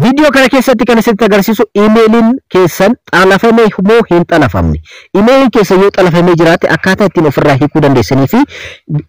Viidiyoo kana keessatti kan isinitti agarsiisu iimeeliin keessan xalafame moo hin xalafamne. Iimeeliin keessan yoo xalafamee jiraate akkaataa ittiin ofirraa hiikuu dandeessanii fi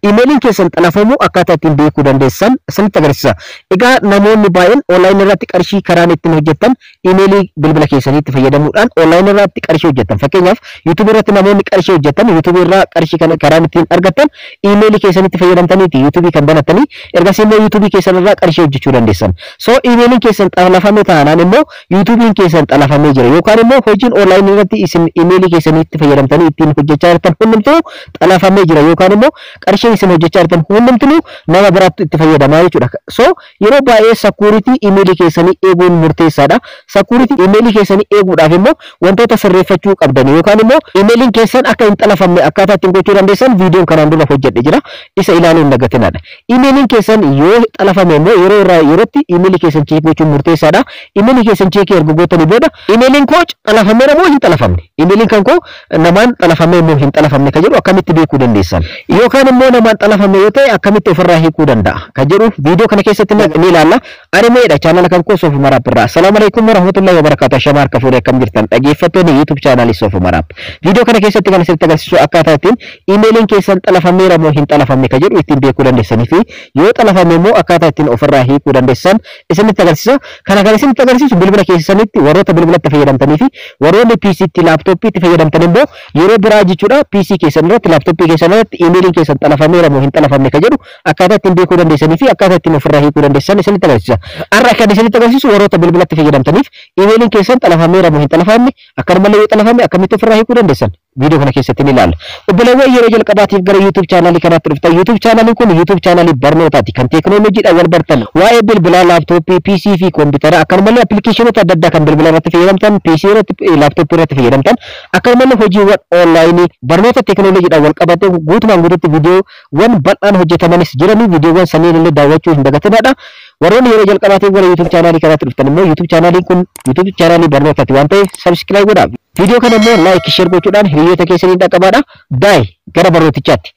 iimeeliin keessan xalafamuu akkaataa ittiin beekuu dandeessan isinitti agarsiisa. Egaa namoonni baay'een online irratti qarshii karaan ittiin hojjettan iimeelii bilbila keessaniitti fayyadamuudhaan online irratti qarshii hojjettan. Fakkeenyaaf, YouTube irratti namoonni qarshii hojjettan, YouTube irraa qarshii kana karaan ittiin argattan iimeelii keessanitti fayyadamtaniiti YouTube kan banattanii, ergasii immoo YouTube keessan irraa qarshii hojjechuu dandeessan. So iimeeliin keessan xalafame taanaan immoo YouTube'n keessan xalafamee jira yookaan immoo hojiin online irratti isin iimeelii keessanitti fayyadamtanii ittiin hojjechaa jirtan hundumtuu xalafamee jira yookaan immoo qarshiin isin hojjechaa jirtan hundumtuu nama biraatti itti fayyadamaa jechuudha. So yeroo baay'ee security iimeelii keessanii eeguun murteessaadha. Security iimeelii keessanii eeguudhaaf immoo wantoota sirreeffachuu qabdan yookaan immoo iimeeliin keessan akka hin xalafamne akkaataa ittiin gochuu dandeessan viidiyoon kanaan dura hojjedhe jira. Isa ilaaluun hin dagatinaadha. Iimeeliin keessan yoo xalafame immoo yeroo irraa yerootti iimeelii keessan check gochuun murteessaadha. Iimeelii keessan check erga gootanii booda, iimeeliin koo xalafameera moo hin xalafamne? Iimeeliin kan koo namaan xalafamee moo hin xalafamne kan jedhu akkamitti beekuu dandeessan? Yookaan immoo namaan xalafame yoo ta'e akkamitti ofirraa hiikuu danda'a? Kan jedhu viidiyoo kana keessatti ni ilaalla. Ani meedha chaanala kan koo Soof Maraap irraa. Assalaamu alaikum warahmatullahi wabarakatuh. Shama harka fuudhee, akkam jirtan, dhaggeeffattoonni YouTube chaanaalii Soof Maraap? Viidiyoo kana keessatti kan isinitti agarsiisu akkaataa ittiin iimeeliin keessan xalafameera moo hin xalafamne kan jedhu ittiin beekuu dandeessanii fi yoo xalafame immoo akkaataa ittiin ofirraa hiikuu dandeessan isinitti agarsiisa. Kana kan isinitti agarsiisu bilbila keessanitti warroota bilbilatti fayyadamtanii fi warroonni PC'tti, laaptooppiitti fayyadamtan immoo yeroo biraa jechuudha, PC keessan irratti, laaptooppii keessan irratti iimeeliin keessan xalafameera moo hin xalafamne kan jedhu akkaataa ittiin beekuu dandeessanii fi akkaataa ittiin ofirraa hiikuu dandeessan isinitti agarsiisa. Har'a kan isinitti agarsiisu warroota bilbilatti fayyadamtaniif iimeeliin keessan xalafameera moo hin xalafamne, akkanumallee yoo xalafame akkamitti ofirraa hiikuu dandeessan viidiyoo kana keessatti ni ilaalla. Obboleewwan yeroo jalqabaatiif gara YouTube chaanaalii kanaatti dhuftan, YouTube chaanaaliin kun YouTube chaanaalii barnootaati, kan teekinooloojiidhaan wal bartan, waa'ee bilbilaa, laaptooppii, PC fi koompitara, akkanumallee appilikeeshinoota adda addaa kan bilbila irratti fayyadamtan, PC irratti, laaptooppii irratti fayyadamtan, akkanumallee hojiiwwan onlaayinii barnoota teekinooloojiidhaan wal qabate guutumaan guututti viidiyoowwan bal'aan hojjetamanis jiranii, viidiyoowwan saniin illee daawwachuu hin dagatinaadha. Warroonni yeroo jalqabaatiif gara YouTube chaanaalii kanaatti dhuftan immoo YouTube chaanaaliin kun YouTube chaanaalii barnootaati waan ta'eef subscribe godhaa. Viidiyoo kana immoo like, share gochuudhaan hiriyoota keessanii dhaqqabaadha. Daa'e gara barnootichaatti.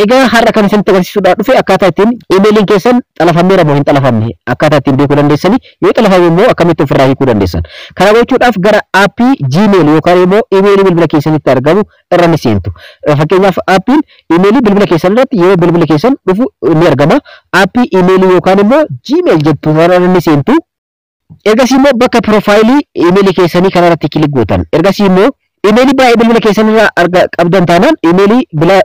Egaa har'a kan isinitti agarsiisuudhaaf dhufe akkaataa ittiin iimeeliin keessan xalafameera moo hin xalafamne akkaataa ittiin beekuu dandeessanii, yoo xalafame immoo akkamitti ofirraa hiikuu dandeessan. Kana gochuudhaaf gara aappii Gmail yookaan immoo iimeelii bilbila keessanitti argamu irra ni seentu. Fakkeenyaaf, aappiin iimeelii bilbila keessan irratti yeroo bilbila keessan dhufu ni argama. Aappii iimeelii yookaan immoo Gmail jettu irra ni seentu. Ergasii immoo bakka piroofaayilii iimeelii keessanii kanarratti click gootan. Ergasii immoo iimeelii baay'ee bilbila keessan irraa arga qabdan taanaan iimeelii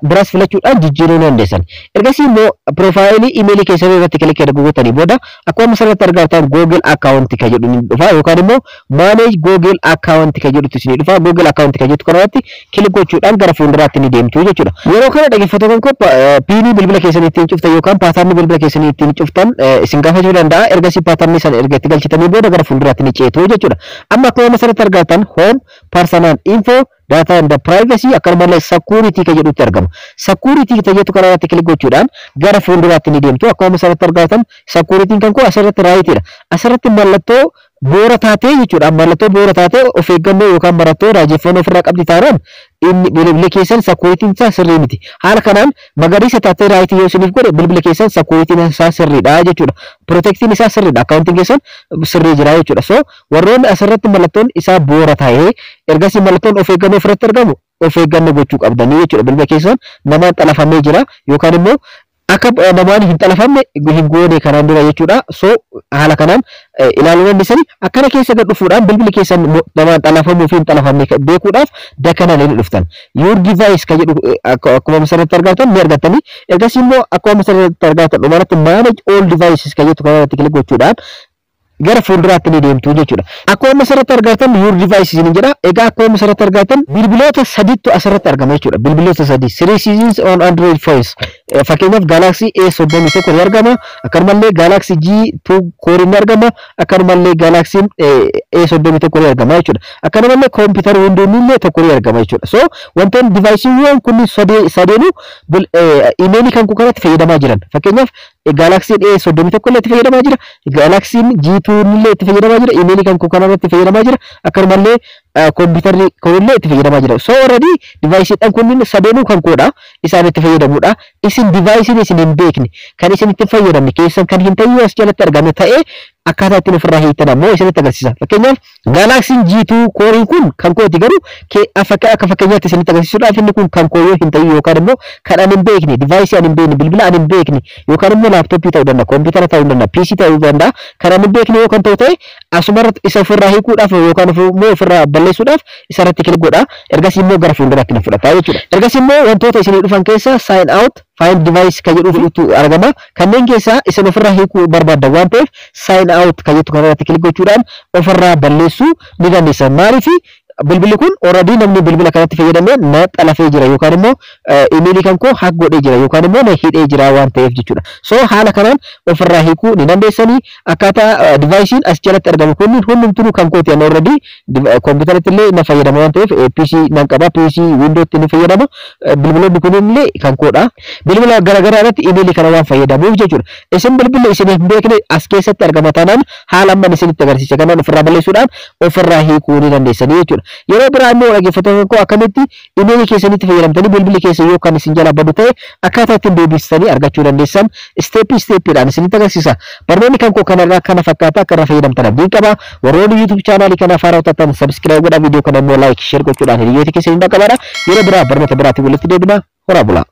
biraas filachuudhaan jijjiiruu ni dandeessan. Ergasii immoo piroofaayilii iimeelii keessanii irratti click erga gootanii booda akkuma asirratti argattan Google account kan jedhu ni dhufa yookaan immoo manage Google account kan jedhutu isinii dhufa. Google account kan jettu kanarratti click gochuudhaan gara fuulduraatti ni deemtu jechuudha. Yeroo kana, dhaggeeffattoota koo, piinii bilbila keessanii ittiin cuftan yookaan paatarnii bilbila keessanii ittiin cuftan isin gaafachuu danda'a. Ergasii paatarnii sana erga itti galchitanii booda gara fuulduraatti ni ceetu jechuudha. Amma akkuma asirratti argattan home, personal info, data and privacy, akkanumallee security kan jedhutti argama. Security kan jettu kanarratti click gochuudhaan gara fuulduraatti ni deemtu. Akkuma asirratti argatan security kan koo asirratti rightiidha. Asirratti mallattoo boora taatee jechuudha. Mallattoo boora taatee of eeggannoo yookaan mallattoo raajeffannoo ofirraa qabdi taanaan inni bilbila keessan securityn isaa sirrii miti. Haala kanaan magariisa taatee right yoo isiniif godhe bilbila keessan securityn isaa sirriidha jechuudha. Protectiin isaa sirriidha. Akkaawuntiin keessan sirrii jira jechuudha. So warroonni asirratti mallattoon isaa boora ta'ee ergasii mallattoon of eeggannoo ofirratti argamu of eeggannoo gochuu qabdanii jechuudha. Bilbila keessan namaan xalafamee jira yookaan immoo akka namaan hin xalafamne hin goone kanaan dura jechuudha. So haala kanaan ilaaluu dandeessanii akkana keessa gad dhufuudhaan bilbilli keessan namaan xalafamuu fi hin xalafamne beekuudhaaf dakanaan ni dhuftan. Your device kan jedhu akkuma asirratti argattan ni argattanii, ergasii immoo akkuma asirratti argattan dhumarratti manage all devices kan jettu kanarratti click gochuudhaan gara fuulduraatti ni deemtu jechuudha. Akkuma asirratti argattan your device isin jedha. Egaa akkuma asirratti argattan bilbiloota sadittu asirratti argama jechuudha. Bilbiloota sadi. Three seasons on Android phones. Fakkeenyaaf, Galaxy A31 ni argama. Akkanumallee Galaxy J2 Core ni argama. Akkanumallee Galaxy A31 ni argama jechuudha. Akkanumallee kompiitara Windows illee tokko ni argama jechuudha. So wantoonni deviceewwan kunniin sadeenuu imeelii kan kanatti fayyadamaa jiran. Fakkeenyaaf, Galaxy A31 illee itti fayyadamaa jira. Galaxy J2 illee itti fayyadamaa jira. Imeelii kan kanarratti fayyadamaa jira. Akkanumallee kompiitarri kunillee itti fayyadamaa jira. So already deviceedhaan kunniin sadeenuu kan koodha. Isaan itti fayyadamuudha. Isin devicein isin hin beekne, kan isin itti fayyadamne keessan kan hin ta'in as jalatti argame ta'ee Akkaataa ittiin ofirraa hiiktan ammoo isinitti agarsiisa. Fakkeenyaaf, Galaxy J2 Core kun kan kooti, garuu akka fakkeenyaatti isinitti agarsiisuudhaaf, inni kun kan koo yoo hin ta'in yookaan immoo kan ani hin beekne, device ani hin beekne, bilbila ani hin beekne, yookaan immoo laaptooppii ta'uu danda'a, koompitara ta'uu danda'a, PC ta'uu danda'a, kan ani hin beekne yoo kan ta'u ta'e, asumarratti isa ofirraa hiikuudhaaf yookaan immoo ofirraa balleessuudhaaf isarratti click godha. Ergasii immoo gara fuulduraatti na fudhata jechuudha. Ergasii immoo wantoota isinii dhufan keessa sign out, find device kan jedhutu argama. Kanneen keessaa isin ofirraa hiikuu barbaaddan waan ta'eef, sign out kan jettu kanarratti click gochuudhaan ofirraa balleessuu ni dandeessan. Maaliif? Bilbilli kun already namni bilbila kanatti fayyadamee na xalafee jira yookaan immoo imeelii kan koo hack godhee jira yookaan immoo na hidhee jira waan ta'eef jechuudha. So haala kanaan ofirraa hiikuu ni dandeessanii. Akkaataa deviceiin as jalatti argamu kun hundumtuu kan kooti. Ani already kompiitaratti illee na fayyadama waan ta'eef, PC nan qaba, PC Windowtti ni fayyadama. Bilbiloonni kun illee kan koodha. Bilbila garaagaraa irratti imeelii kana waan fayyadamuuf jechuudha. Isin bilbilli isin hin beekne as keessatti argama taanaan, haala amman isinitti agarsiise kanaan ofirraa balleessuudhaan ofirraa hiikuu ni dandeessanii jechuudha. Yeroo biraa immoo, dhaggeeffattoota koo, akkamitti imeelii keessanitti fayyadamtanii bilbilli keessa yoo kan isin jalaa badu ta'e akkaataa ittiin deebistanii argachuu dandeessan step stepiidhaan isinitti agarsiisa. Barnoonni kan koo kanarraa kana fakkaata. Akka irraa fayyadamtan abdiin qaba. Warroonni YouTube channelii kanaaf haaraa taatan subscribe godhaa, viidiyoo kana immoo like, share gochuudhaan hiriyoota keessanii dhaqqabaa. Yeroo biraa barnoota biraatiin walitti deebina. Horaa bulaa.